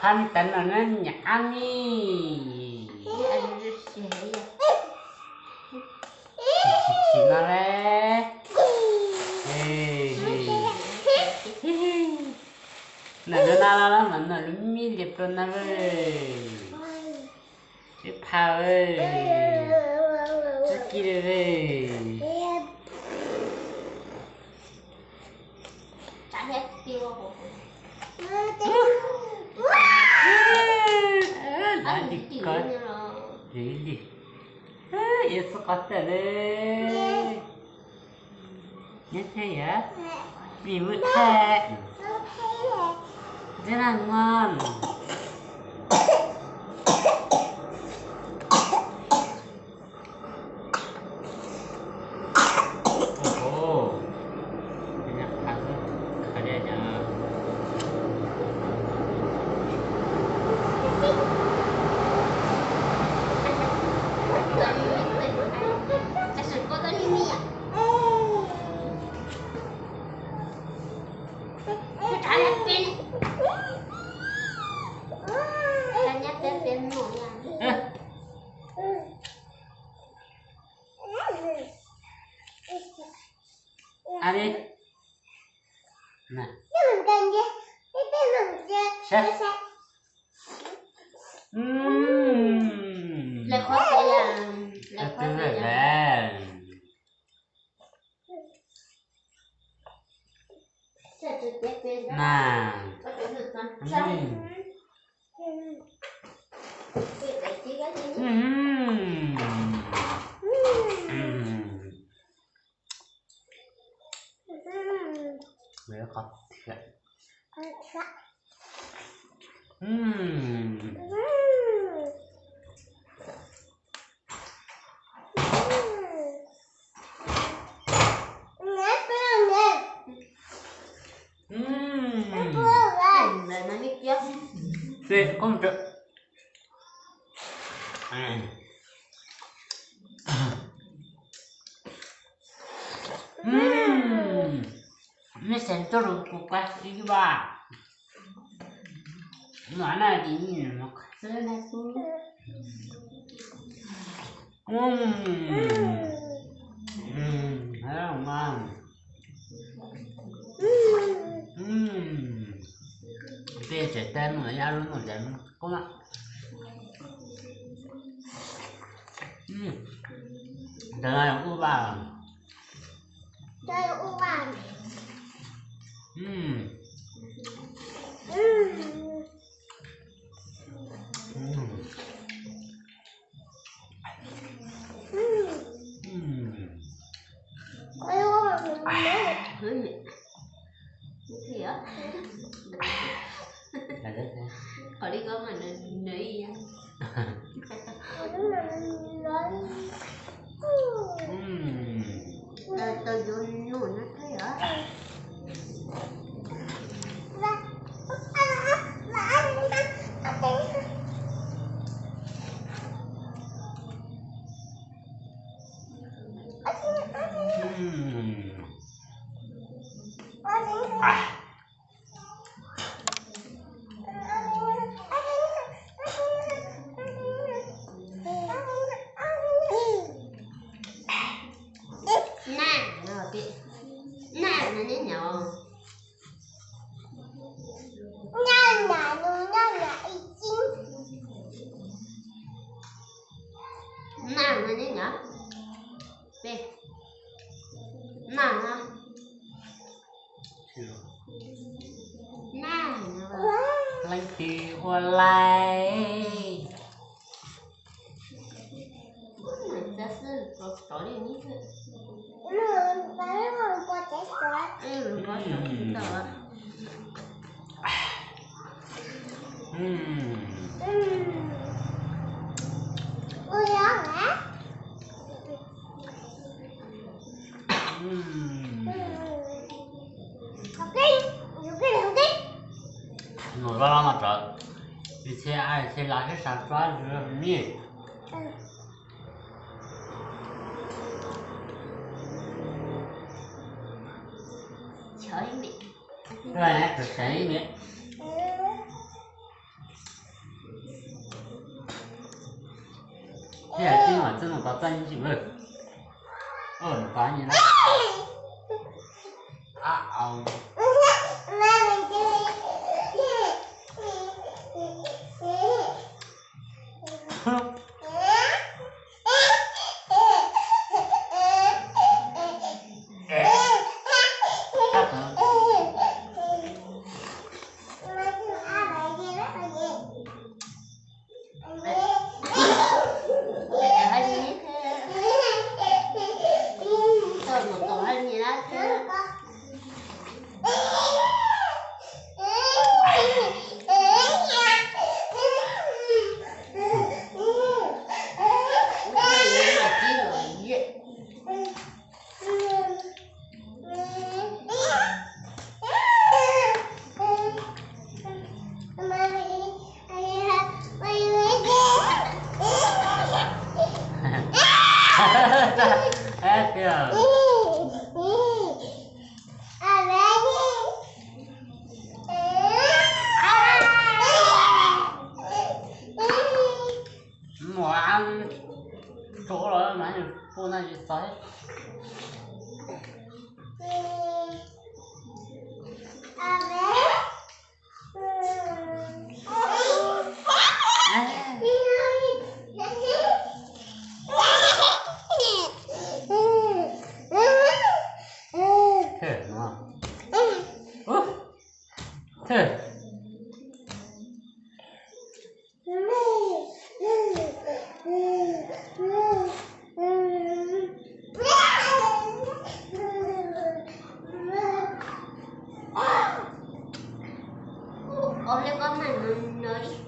Phab ntawd no na nyav mi. Tsis tsis no le. Noj lub na los mas noj lub me liam rau na le. Peb pha, txib kib le. Lav li ko, li li. Yog txhob qhov tawm le. Nyob thiab yom, mi vwm thaj, rất là ngon. A li. Saib. Lawv qhov tias, lawv qhov tias. Na. Qhov thiab. Nej xeem tuaj rau kuv kab xib vaj. Mam na tis mus qhov xwb na tub. Tej tsev teb no yaj lub no ces kub na. Ntawd no yog ub vaj. Qhov li ko mas nws ib yam. Tau yuav noj no thiab yom. Naj, naj no nyob nyob. Naj no nyob nyob ib cib. Naj no nyob nyob. Naj no. Naj no. Leej twg ua laij? Nus loj loj no tso, ib txhia, ib txhia los sib sau tsob ni. Tus seev ib niam. Thiaj tsis mam txog mus tau txaj ntsim lawm. Ua mus tau ib niam na. Muaj tsuav los mas pub na tsis txog. Thwj no. Ub. Thwj. Ua li koj mas no no ib.